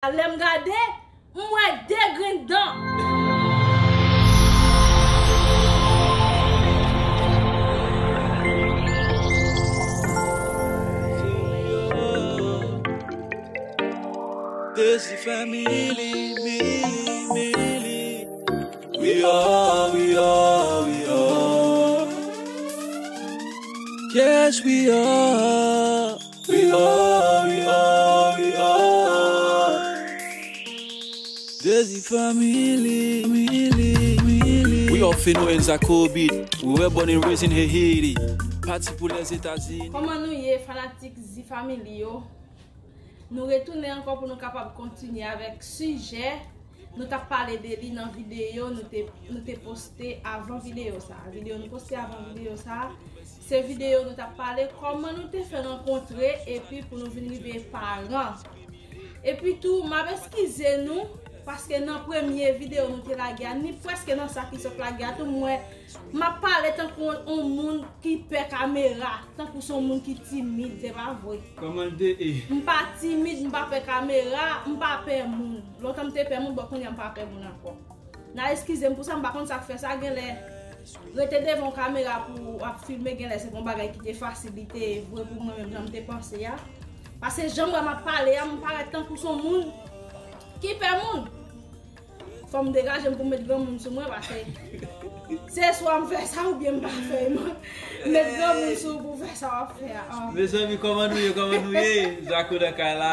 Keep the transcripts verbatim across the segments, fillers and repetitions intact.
Lè m gade, m wè de grenn dan. Desi Family, Mili, Mili. We are, we are, we are. Yes, we are. We are, we are, we are. Desi Family, Mili, Mili. We are Feno and Zako Beat. We were born and raised in Haiti. Parti pou Lèzetazini. Kòman nou ye, fanatik Zi Family yo? Nou retounen ankò pou nou kapab kontinye avèk sijè nou t ap pale de li nan videyo nou te, nou te poste avan videyo sa a. Videyo nou poste avan videyo sa a, se videyo nou t ap pale kòman nou te fè rankontre epi pou nou vin rive paran. Epi tou, m ap eskize nou, paske nan premye videyo nou te lage a, ni prèske nan sa ki sot lage a tou, m wè m ap pale tankou yon, yon moun ki pè kamera, tankou se yon moun ki timid, se pa vre. Kòman l te ye? M pa timid, m pa pè kamera, m pa pè moun. Lontan m te pè moun, bon, kounye a m pa pè moun ankò. N a eskize m pou sa, m pa konn sa k fè sa, genlè rete devan yon kamera pou w ap filme, genlè se pa yon bagay ki te fasil, li te vre pou mwen menm, jan m te panse a. Paske jan m wè m ap pale a, m parèt tankou se yon moun ki pè moun. Fò m degaje m pou m met granmoun sou mwen, paske se swa m fè sa oubyen m pa fè, m met granmoun sou ou pou w fè sa w ap fè a. Ah. Mezanmi, kòman nou ye, kòman nou ye? Zako nan kay la,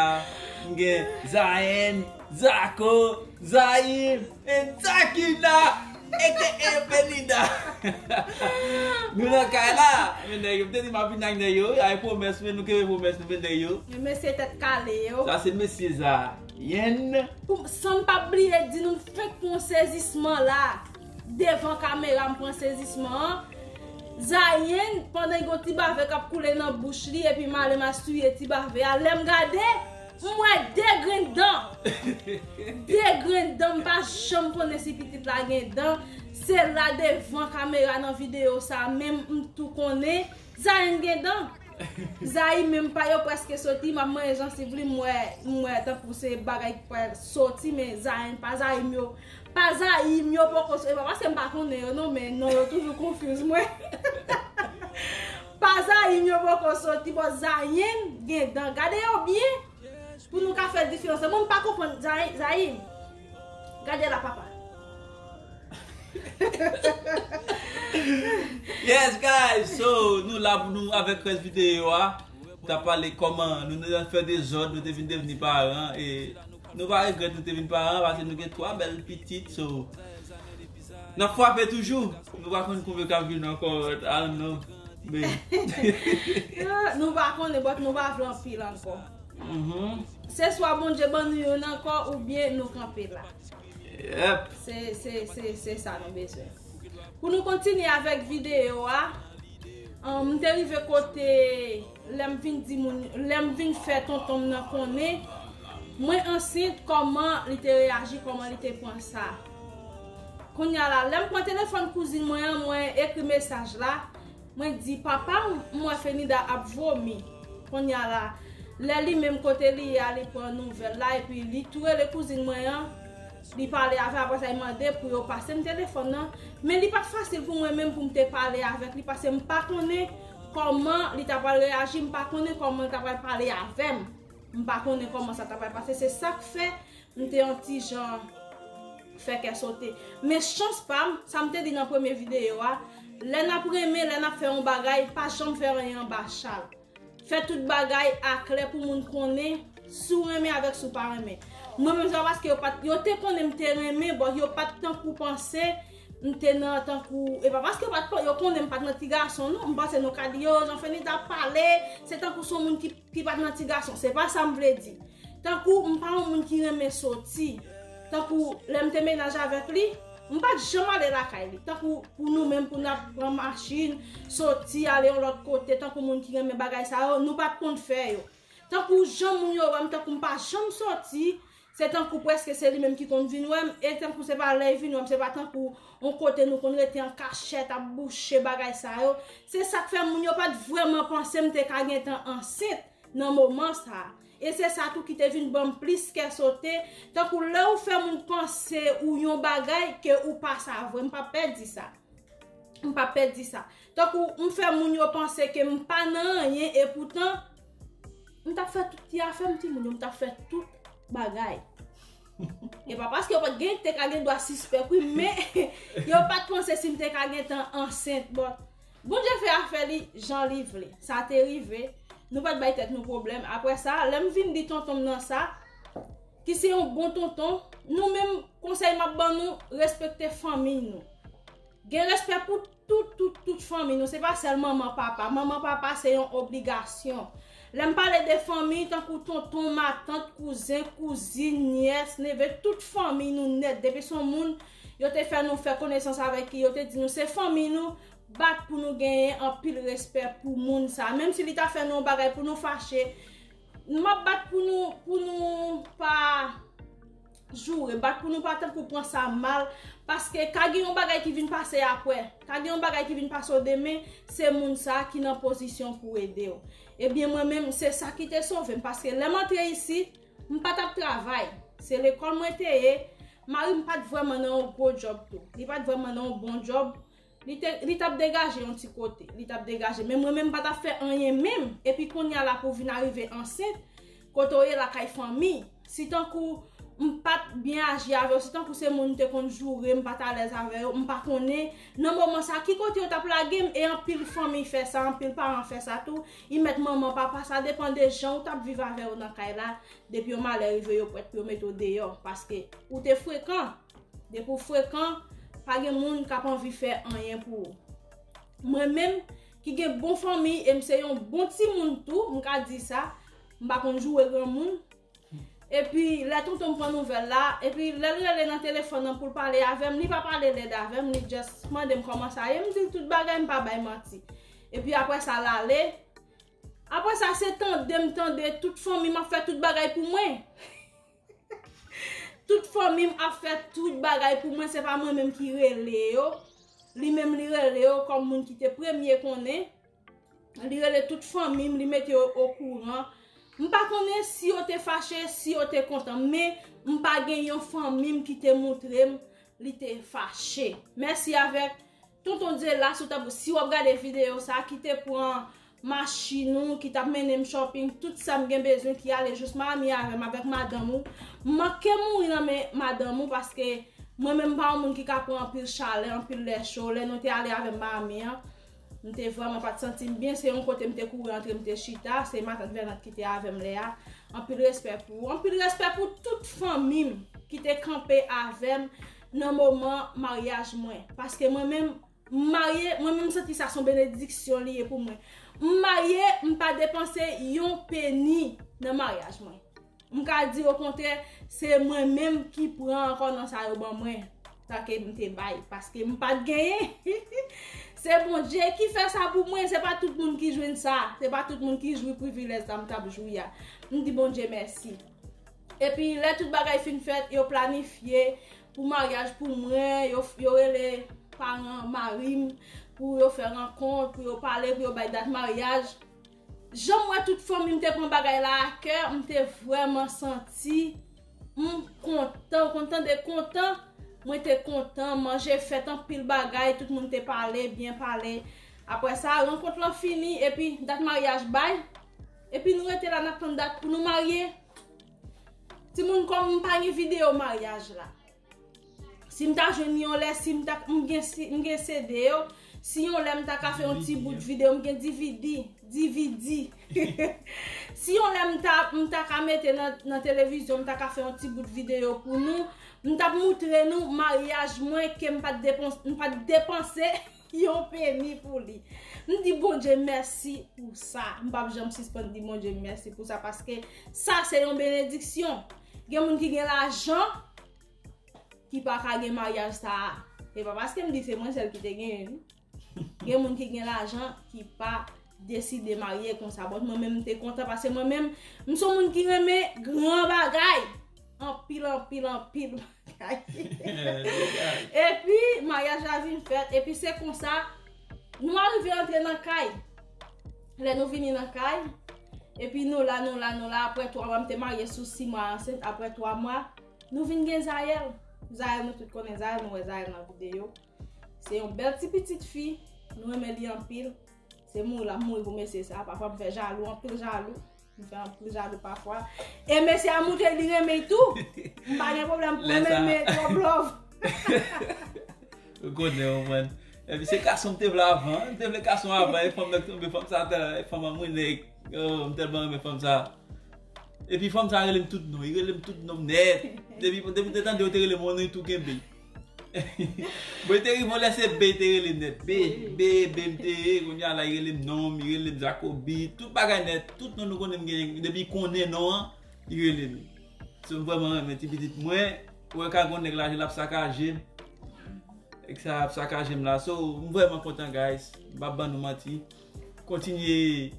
m gen Zayen, Zako, Zayim, and Zakina, A K A Belinda. Nou nan kay la. Men nèg yo, m te di m ap vin ak nèg yo, wi, ay pwomès, men nou kenbe pwomès nou, men nèg yo. Men mesye tèt kale yo. Sa se mesye Zayen. Pou, san m pa bliye di nou, m fenk pran sezisman la. Devan kamera, m pran sezisman an. Zayen, pandan l gen yon ti bave k ap koule nan bouch li, epi m ale m al siye ti bave a. Lè m gade, m wè de grenn dan. De grenn dan, m pa janm konnen si pitit la gen dan. Se la devan kamera nan videyo sa a menm m tou konnen Zayen gen dan. Zayi menm pa yo prèske soti, m ap manje jansiv li, m wè, m wè tankou se bagay ki pral soti, men Zayen pa Zayi m yo. Pa Zayi m yo poko soti, e pa paske m pa konnen yo non, men non yo toujou confuse mwen. Pa Zayi m yo poko soti, bon, Zayen gen dan. Gade yo byen pou nou ka fè diferans. Mwen m pa konprann Zayi, Zayi. Gade la, papa. Yes, guys, so nou la pou nou avèk rès videyo a. T ap pale kòman nou te fè dezòd, nou te vin devni paran, e nou pa regrèt nou te vin paran, paske nou gen twa bèl pitit, so n ap frape toujou. Nou pa konn konbyen k ap vin ankò, I don't know. Men Nou pa konnen, but nou pa vle anpil ankò. Mhm. Se swa Bondye ban nou youn ankò, oubyen nou kanpe la. Yep. Se, se, se, se sa nou bezwen. Pou nou kontinye avèk videyo a, um, m te rive kote lè m vin di moun, lè m vin fè tonton m nan konnen mwen ansent, kòman li te reyaji, kòman li te pran sa. Kounye a la, lè m pran telefòn kouzin mwen an, mwen ekri mesaj la, mwen di, "Papa, m wè Fenida ap vomi." Kounye a la, lè li menm kote li ye a, li pran nouvèl la, epi li tou rele kouzin mwen an, li pale avè, apre sa, li mande pou yo pase m telefòn nan. Men li pa t fasil pou mwen menm pou m te pale avèk li, paske m pa konnen kòman li ta pral reyaji, m pa konnen kòman li ta pral pale avè m. M pa konnen kòman sa ta pral pase. Se sa k fè m te yon ti jan fè kè sote. Men chans pa m, sa m te di nan premye videyo a, lè n ap renmen, lè n ap fè yon bagay, pa janm fè anyen anba chal. Fè tout bagay aklè pou moun konnen si w renmen avèk si w pa renmen. Mwen menm, se pa paske yo pa t, yo te konnen m te renmen, but yo pa t tankou panse m te nan tankou, e pa paske yo pa t, yo konnen m pa t nan ti gason non, m panse nou ka di, "Yo, jan Fenida ap pale, se tankou se yon moun ki, ki pa t nan ti gason." Se pa sa m vle di. Tankou m pa yon moun ki renmen soti. Tankou lè m te mennaj avèk li, m pa t janm ale lakay li. Tankou pou nou menm, pou n ap pran machin, soti, ale yon lòt kote, tankou moun ki renmen bagay sa yo, nou pa t konn fè yo. Tankou jan moun yo wè m, tankou m pa janm soti, se tankou prèske se li menm ki konn vin wè m, e tankou se pa lè l vin wè m, se pa tankou yon kote nou konn rete an kachèt ap bouche bagay sa yo. Se sa k fè moun yo pa t vrèman panse m te ka gentan ansent nan moman sa a. E se sa tou ki te vin ban m plis kè sote, tankou lè ou fè moun panse ou yon bagay ke ou pa sa vre. M p ap pè di sa. M p ap pè di sa. Tankou m fè moun yo panse ke m pa nan anyen, epoutan, m t ap fè tout ti afè m, timoun yo, m t ap fè tout bagay. E pa paske yo pa t gen, te ka gen dwa sispèk, wi, men yo pa t panse si m te ka gentan ansent. Bon, Bondye fè afè li jan li vle. Sa te rive. Nou pa t bay tèt nou pwoblèm. Apre sa, lè m vin di tonton m nan sa, ki se yon bon tonton, nou menm, konsèy m ap ban nou, respekte fanmi nou. Gen respè pou tout, tout, tout fanmi nou. Se pa sèl manman, papa. Manman, papa, se yon obligasyon. Lè m pale de fanmi, tankou tonton, matant, kouzen, kouzin, nyès, neve, tout fanmi nou nèt. Depi se yon moun, yo te fè nou fè konesans avèk li, yo te di nou se fanmi nou, bat pou nou genyen anpil respè pou moun sa. Menm si li ta fè nou yon bagay pou nou fache, m ap bat pou nou, pou nou pa joure, bat pou nou pa tankou pran sa mal, paske ka gen yon bagay ki vin pase apre, ka gen yon bagay ki vin pase w demen, se moun sa ki nan pozisyon pou ede w. Ebyen, mwen menm, se sa ki te sove m, paske lè m antre isit, m pa t ap travay. Se lekòl mwen te ye, mari m pa t vrèman nan yon gwo djòb tou. Li pa t vrèman nan yon bon djòb. Li te, li t ap degaje yon ti kote. Li t ap degaje. Men mwen menm, m pa t ap fè anyen menm. Epi kounye a la pou vin arive ansent, kote w ye lakay fanmi. Si tankou m pa t byen aji avè w, si tankou se moun m te konn joure, m pa t alèz avè yo, m pa konnen, nan moman sa, ki kote yo t ap lage m, e anpil fanmi fè sa, anpil paran fè sa tou, y mèt manman, papa, sa depann de jan w t ap viv avè yo nan kay la, depi yon malè rive, yo prèt pou yo mete w deyò, paske ou te frekan. Depi w frekan, pa gen moun k ap anvi fè anyen pou ou. Mwen menm, ki gen bon fanmi, e m se yon bon timoun tou, m ka di sa, m pa konn joure granmoun, epi lè tonton m pran nouvèl la, epi lè l rele nan telefòn nan pou l pale avè m, li pa pale lèd avè m, li just mande m kòman sa ye, m di l tout bagay, m pa bay manti. Epi apre sa, l ale. Apre sa, se tande m tande tout fanmi m ap fè tout bagay pou mwen. Tout fanmi m ap fè tout bagay pou mwen, se pa mwen menm ki rele yo. Li menm li rele yo kòm moun ki te premye konnen. Li rele tout fanmi m, li mete yo okouran. M pa konnen si yo te fache, si yo te kontan, men m pa gen yon fanmi m ki te montre m li te fache. Mèsi avèk Tonton Dyela, si w t ap, si w ap gade videyo sa, ki te pran machin ou, ki t ap mennen m shopping, tout sa m gen bezwen, ki ale jous Miami avè m, avèk madanm ou. M manke mouri nan men madanm ou, paske mwen menm m pa yon moun ki ka pran anpil chalè, anpil lè cho. Lè nou te ale avè m Miami an, m te vrèman pa t santi m byen. Se yon kote m te kouri antre, m te chita. Se matant Vènant ki te avè m lè a. Anpil respè pou ou. Anpil respè pou tout fanmi m ki te kanpe avè m nan moman maryaj mwen. Paske mwen menm, m marye, mwen menm m santi sa se yon benediksyon li ye pou mwen. M marye, m pa depanse yon peni nan maryaj mwen. M ka di okontrè, se mwen menm ki pran ankò nan sa yo ban mwen. Sa ke m te bay, paske m pa t genyen. Se Bondye ki fè sa pou mwen, se pa tout moun ki jwenn sa. Se pa tout moun ki jwi privilèj sa m t ap jwi a. M di Bondye mèsi. Epi lè tout bagay fin fèt, yo planifye pou maryaj pou mwen, yo, yo rele paran mari m pou yo fè rankont, pou yo pale, pou yo bay dat maryaj. Jan m wè tout fanmi m te pran bagay la a kè, m te vrèman santi m kontan, w konn tande kontan, mwen te kontan, manje fèt, anpil bagay, tout moun te pale, byen pale. Apre sa, rankont lan fini, epi dat maryaj bay, epi nou rete la, n ap tann dat pou nou marye. Timoun, kòm m pa gen videyo maryaj la, si m ta jwenn yon lè, si m ta, m gen, si, m gen C D yo, si yon lè m ta ka fè yon ti bout videyo, m gen D V D, D V D. Si yon lè m ta, m ta ka mete nan, nan televizyon, m ta ka fè yon ti bout videyo pou nou, m t ap moutre nou maryaj mwen ke m pa t depans-, m pa t depanse yon peni pou li. M di Bondye mèsi pou sa. M p ap janm sispann di Bondye mèsi pou sa, paske sa se yon benediksyon. Gen moun ki gen lajan, ki pa ka gen maryaj sa a. Se pa paske m di se mwen sèl ki te genyen, non. Gen moun ki gen lajan, ki pa deside marye konsa. But mwen menm, m te kontan, paske mwen menm, m se yon moun ki renmen gran bagay. Anpil, anpil, anpil bagay. Epi, maryaj la vin fèt. Epi, se konsa, nou arive antre nan kay. Lè nou vini nan kay, Epi nou la, nou la, nou la, apre twa mwa, m te marye sou sis mwa ansent, apre twa mwa, nou vin gen Zayèl. Zayèl, nou tout konnen Zayèl, nou wè Zayèl nan videyo. Se yon bèl ti pitit fi, nou renmen li anpil. Se mouri l ap mouri pou mesye sa, pafwa m fè jalou, anpil jalou. M fè anpil jalou pafwa. E mesye a montre li renmen l tou. M pa gen pwoblèm pou renmen, men twòp love. Ou konnen, ou konprann. Epi se gason m te vle avan, m te vle gason avan, e fanm nan k tonbe, fanm sa, e fanm an mwen nèg. Oh, m tèlman renmen fanm sa. Epi fanm sa rele m tout non, li rele m tout non nèt. Depi, depi te tande yo te rele m yon non, li tou kenbe. Bon, li te rive yon lè se B te rele nèt. B, B, B m te ye, kounye a la li rele m non, li rele m Jacobi, tout bagay nèt, tout non nou konnen m genyen, depi konnen non an, li rele m. So m vrèman renmen ti pitit mwen, ou wè ka gon nèg la, l ap sakaje m. Nèg sa ap sakaje m la. So, m vrèman kontan, guys. M p ap ban nou manti. Kontinye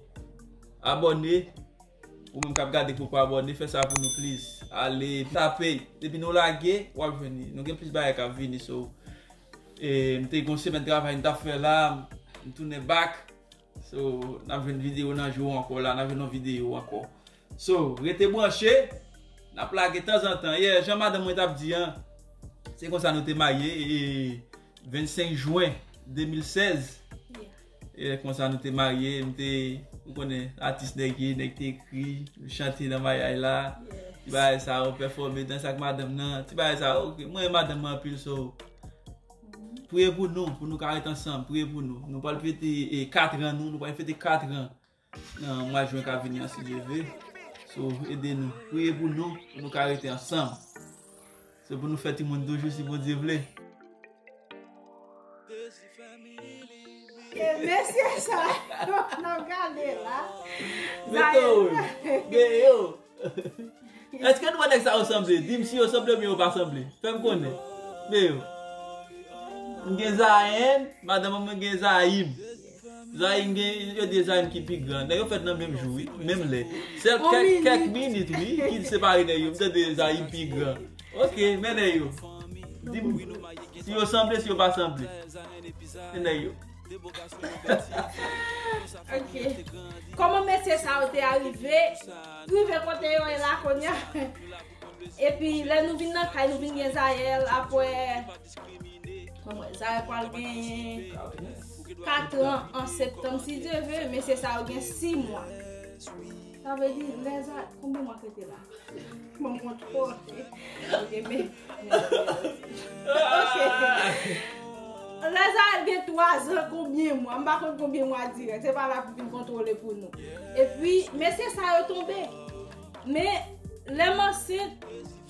abòne. Ou menm k ap gade k poko abòne, fè sa pou nou, please. Ale, tape. Depi nou lage, w ap jwenn li. Nou gen plis bagay k ap vini, so. E, m te gon semèn travay m t ap fè la, m tounen back. So, n ap jwenn videyo nan jou ankò la, n ap jwenn yon videyo ankò. So, rete branche, n ap lage tanzantan. Yeah, jan madanm mwen t ap di an, se konsa nou te marye, e vennsenk jen de mil sèz. Yeah. E konsa nou te marye, m te, ou konnen, atis nèg ye, nèg te ekri, chante nan maryaj la. Yeah. Ti bagay sa yo, pèfòme, danse ak madanm nan, ti bagay sa yo, ok. Mwen renmen madanm mwen anpil, so, priye pou nou, pou nou ka ret ansanm, priye pou nou. Nou pral fete, e, kat an nou, nou pral fete kat an nan mwa jen k ap vini an, si Dye vle. So, ede nou, priye pou nou, pou nou ka rete ansanm. Se pou nou fè timoun toujou, si Bondye vle. E mesye sa yo n ap gade la. Beto, Beyo. Èske nou wè nèg sa yo sanble? Di m si yo sanble oubyen yo pa sanble. Fè m konnen. Beyo. M gen Zayen, madanm mwen gen Zayim. Zayim gen, yo di Zayim ki pi gran. Nèg yo fèt nan menm jou, wi, menm lè. Sèl kèk, kèk minit, wi, ki separe nèg yo. M tande Zayim pi gran. Ok, men nèg yo. Di m si yo sanble, si yo pa sanble. Men nèg yo. Ok. Kòman mesye sa yo te arive? Rive kote yo ye la kounye a. Epi lè nou vin nan kay, nou vin gen Zayèl, apre, kòman, Zayèl pral gen kat an an septanm, si Dye vle, mesye sa yo gen sis mwa. Sa vle di, lè Zayèl, konbyen mwa k rete la? Bon, bon, twò. Ok, men. Ok. Lè Zayèl gen twa zan, konbyen mwa? M pa konn konbyen mwa dirèk. Se pa la pou vin kontwole pou nou. Epi, mesye sa yo tonbe. Men, lè m ansent,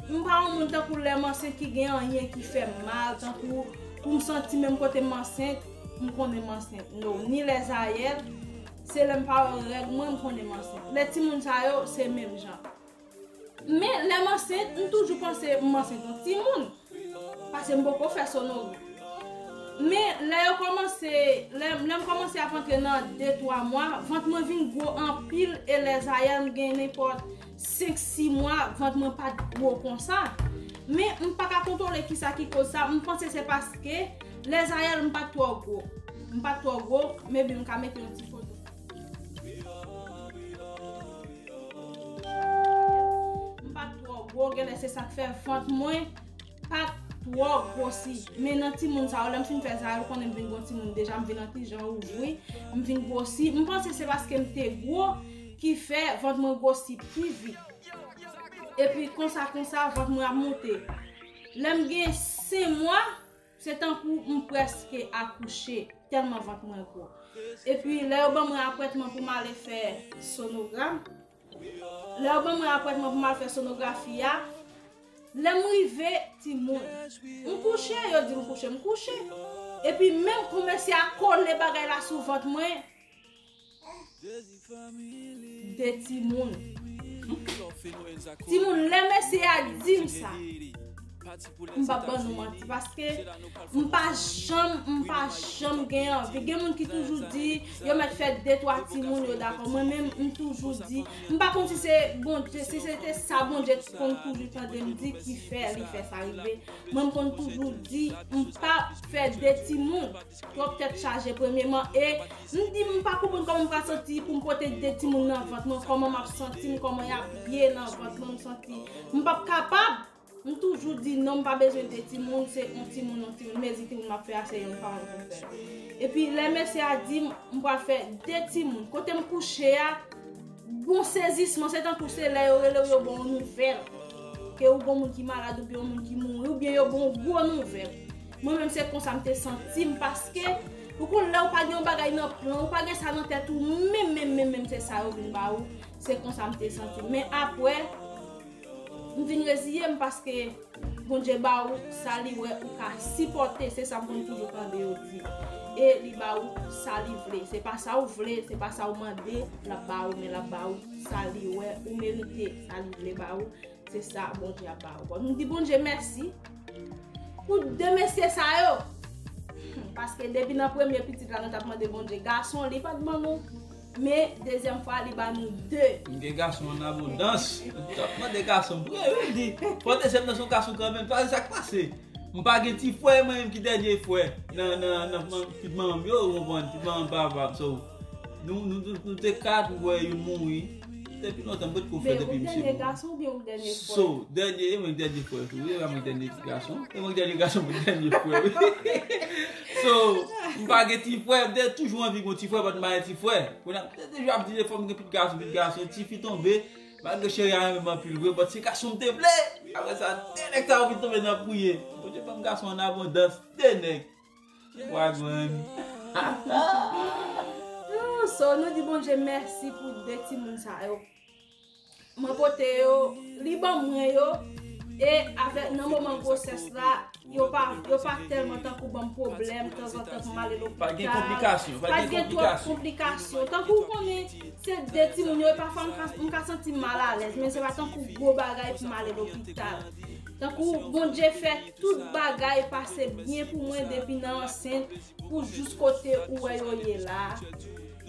m pa yon moun tankou lè m ansent ki gen anyen ki fè m mal, tankou pou m santi menm kote m ansent, m konnen m ansent. No, ni lè Zayèl, se lè m pa wè règ mwen, m konnen m ansent. Lè timoun sa yo, se menm jan. Men lè m ansent, m toujou panse m ansent yon timoun. Paske m poko fè sonograf. Men lè yo kòmanse, lè, lè m kòmanse ap antre nan de twa mwa, vant mwen vin gwo anpil e lè Zayèl m gen nenpòt senk sis mwa, vant mwen pa t gwo konsa. Men m pa ka kontwole kisa ki koz sa, m panse se paske lè Zayèl m pa t twò gwo. M pa t twò gwo, maybe m ka mete yon ti foto. M pa t twò gwo, genlè se sa k fè vant mwen pa t twò gwosi. Men nan timoun sa yo, lè m fin fè sa, yo konnen m vin gon timoun deja, m vin antijan ouvri, m vin gwosi. M panse se paske m te gwo ki fè vant mwen gwosi pi vit. Epi konsa, konsa, vant mwen ap monte. Lè m gen senk mwa, se tankou m prèske akouche, tèlman vant mwen gwo. Epi lè yo ban mwen apwentman pou m ale fè sonograf, lè yo ban mwen apwentman pou m al fè sonografi a, lè m rive, timoun. M kouche, yo di m kouche, m kouche. Epi menm kon mesye a kole bagay la sou vant mwen, de timoun. Timoun, lè mesye a di m sa, M p ap ban nou manti, paske m pa janm, m pa janm gen anvi. Gen moun ki toujou di yo mèt fè de twa timoun, yo dakò. Mwen menm, m toujou di, m pa konn si se Bondye, si se te sa Bondye konn toujou tande m di ki fè li fè sa rive. Mwen, m konn toujou di m p ap fè de timoun. Twòp tèt chaje premyeman. E m di m pa konprann kòman m pral santi pou m pote de timoun nan vant mwen, kòman m ap santi m, kòman y ap ye nan vant mwen, m santi m p ap kapab. M toujou di non, m pa bezwen de timoun, se yon timoun, yon timoun. Mezi timoun m ap fè a, se yon paran pou m fè l. Epi lè mesye a di m, m pral fè de timoun. Kote m kouche a, gon sezisman, se tankou se lè yo rele w, yo ba w yon nouvèl. Ke ou gon moun ki malad, oubyen yon moun ki mouri, oubyen yo ba w yon gwo nouvèl. Mwen menm se konsa m te santi m, paske ou konn lè ou pa gen yon bagay nan plan, ou pa gen sa nan tèt ou, menm, menm, menm, menm se sa yo vin ba ou. Se konsa m te santi m. Men apre, m vin reziye m, paske Bondye ba ou sa li wè ou ka sipòte, se sa m konn toujou tande yo di. E li ba ou sa li vle. Se pa sa ou vle, se pa sa ou mande, l ap ba ou, men l ap ba ou sa li wè ou merite, sa li vle ba ou, se sa Bondye ap ba ou. Bon, nou di Bondye mèsi pou de mesye sa yo. Paske depi nan premye pitit la, nou t ap mande Bondye gason, li pa t ban nou. Men, dezyèm fwa, li ba nou de. M gen gason an abondans. M t ap mande gason. Pou yo di, fò dezyèm nan se yon gason kanmenm. Sa, sa k pase? M pa gen ti frè, mwen menm ki dènye frè. Nan, nan, nan, nan, pitit manman m yo, ou konprann, pitit manman papa m. So, nou, nou, nou, nou te kat, m wè youn mouri. Depi lontan, m potko fè depi misye mouri. Men ou dènye gason oubyen ou dènye frè? So, dènye, e mwen dènye frè tou, wi, e mwen dènye gason, e mwen dènye gason pou dènye frè, wi. So, m pa gen ti frè, m te toujou anvi gon ti frè, but m pa gen ti frè. Kounye a, m te toujou ap di, fò m gen pit gason, pit gason, tifi tonbe, malgre cheri a renmen m anpil vre, but se gason m te vle. Apre sa, de nèg sa yo vin tonbe nan priye. Bondye ban m gason an abondans, de nèg. Wagwan. So, nou di Bondye mèsi pou de timoun sa yo. Mwen pote yo, li ban mwen yo, e avèk nan moman gwosès la, yo pa, yo pa tèlman tankou ban m pwoblèm, tanzantan pou m ale lopital. Pa t gen konplikasyon, pa t gen twòp konplikasyon. Tankou ou konnen, se de timoun yo, e pafwa m ka, m ka santi m malalèz, men se pa tankou gwo bagay pou m ale lopital. Tankou Bondye fè tout bagay pase byen pou mwen depi nan ansent pou jis kote ou wè yo ye la.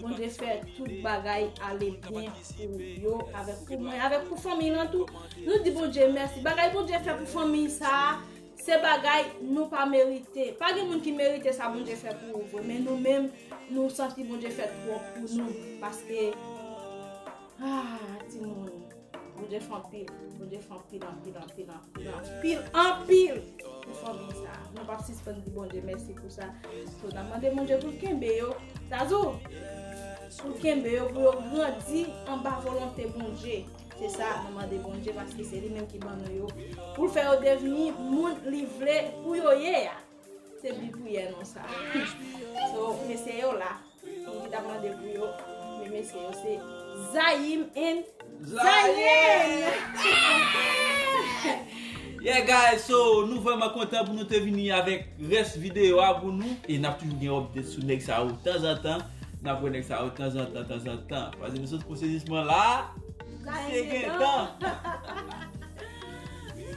Bondye fè tout bagay ale byen pou yo, avèk pou mwen, avèk pou fanmi lan tou. Nou di Bondye mèsi. Bagay Bondye fè pou fanmi sa a, se bagay nou pa merite. Pa gen moun ki merite sa Bondye fè pou ou vre, men nou menm, nou santi Bondye fè twòp pou nou. Paske, ah, timoun. Bondye fè anpil, Bondye fè anpil, anpil, anpil, anpil, anpil, anpil pou fanmi sa. Nou p ap sispann di Bondye mèsi pou sa. So, n ap mande Bondye pou l kenbe yo. Zazou, pou l kenbe yo, pou yo grandi anba volonte Bondye. Se sa, n ap mande Bondye, paske se li menm ki ban nou yo. Pou l fè yo devni moun li vle pou yo ye a. Se bi priyè nou sa. So, mesye yo la. Moun ki t ap mande pou yo, men mesye yo se Zayim and Zayen. Yeah, guys, so nou vrèman kontan pou nou te vini avèk rès videyo a pou nou. E n ap toujou gen update sou nèg sa yo tanzantan. N ap wè nèg sa yo tanzantan, tanzantan. Paske nou sot pwosesisman la, se gentan.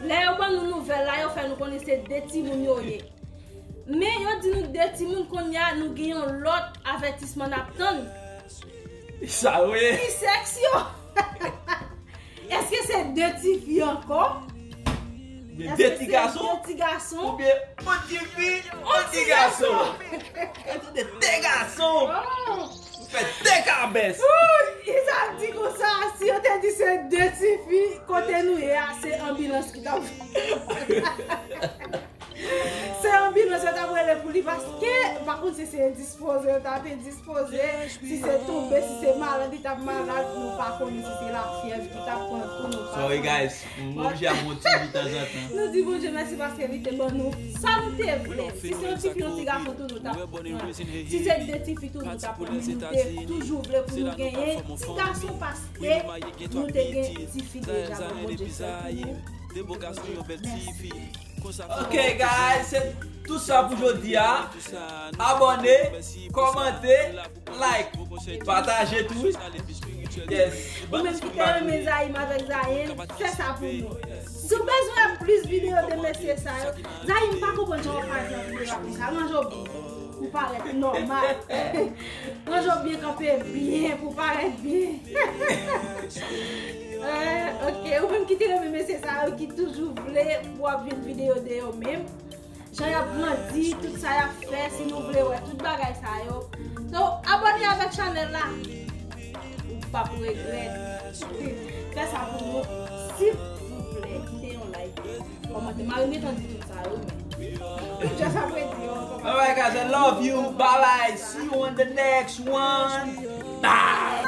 Lè yo ban nou nouvèl la, yo fè nou konnen se de timoun yo ye. Men yo di nou de timoun, kounye a nou gen yon lòt avètisman n ap tann. Sa vre. Ki sèks yo? Èske se de tifi ankò? Èske de ti gason? Oubyen yon tifi, yon ti gason? Èske de gason? Fè de kabès. Isa di konsa, si yo te di se de tifi, kote nou ye a, se anbilans ki t ap Se anbilans yo t ap rele pou li, paske, pa konn si se endispoze yo t ap endispoze, si se tonbe, si se malad li t ap malad, nou pa konnen, si se lafyèv ki t ap pran tou, nou pa konnen. Sorry, guys, m oblije ap monte li tanzantan. Nou di Bondye mèsi paske li te ban nou sa nou te vle. Si se yon tifi, yon ti gason tou, nou t ap pran. Si se de tifi tou, nou t ap pran. Men nou te toujou vle pou nou genyen ti gason paske nou te gen tifi deja, bon, Bondye fè pou nou. Ok, guys, se tout sa pou jodi a. Abòne, kòmante, like, pataje tou. Yes. Ou menm ki te renmen Zayim avèk Zayen, fè sa pou nou. Si w bezwen plis videyo, Yo de mesye sa yo. Zayi, m pa konprann jan w ap parèt nan videyo a konsa. Ranje w byen pou w parèt nòmal. Ranje w byen, kanpe byen pou w parèt byen. Eh, ok, ou menm ki te renmen mesye sa yo, ki toujou vle pou w ap jwenn videyo de yo menm. Jan y ap grandi, tout sa y ap fè, si nou vle wè tout bagay sa yo. So, abòne avèk chanèl la. Ou p ap regrèt. Fè sa pou nou, silvouplè. Kite yon like. Kòmante. Mari m gentan di tout sa yo, men. Just apre di yo ankò. Alright, guys, I love you. Bye bye. See you on the next one. Bye.